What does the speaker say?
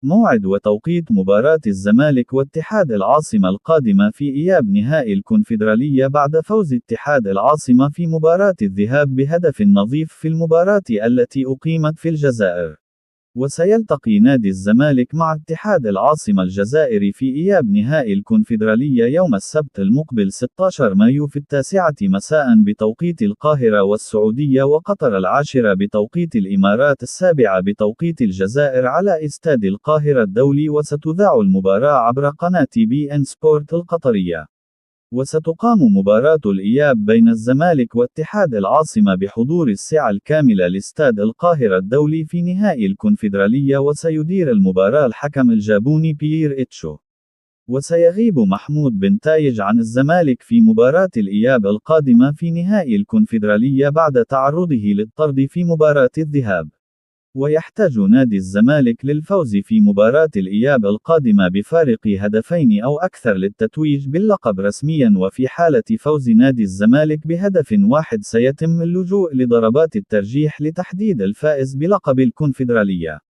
موعد وتوقيت مباراة الزمالك واتحاد العاصمة القادمة في إياب نهائي الكونفدرالية بعد فوز اتحاد العاصمة في مباراة الذهاب بهدف نظيف في المباراة التي أقيمت في الجزائر. وسيلتقي نادي الزمالك مع اتحاد العاصمة الجزائري في إياب نهائي الكونفدرالية يوم السبت المقبل 16 مايو في 9 مساء بتوقيت القاهرة والسعودية وقطر، 10 بتوقيت الإمارات، 7 بتوقيت الجزائر على استاد القاهرة الدولي. وستذاع المباراة عبر قناة بي إن سبورت القطرية. وستقام مباراة الإياب بين الزمالك واتحاد العاصمة بحضور السعة الكاملة لاستاد القاهرة الدولي في نهائي الكونفدرالية، وسيدير المباراة الحكم الجابوني بيير إتشو. وسيغيب محمود بن تايج عن الزمالك في مباراة الإياب القادمة في نهائي الكونفدرالية بعد تعرضه للطرد في مباراة الذهاب. ويحتاج نادي الزمالك للفوز في مباراة الإياب القادمة بفارق هدفين أو أكثر للتتويج باللقب رسميا، وفي حالة فوز نادي الزمالك بهدف واحد سيتم اللجوء لضربات الترجيح لتحديد الفائز بلقب الكونفدرالية.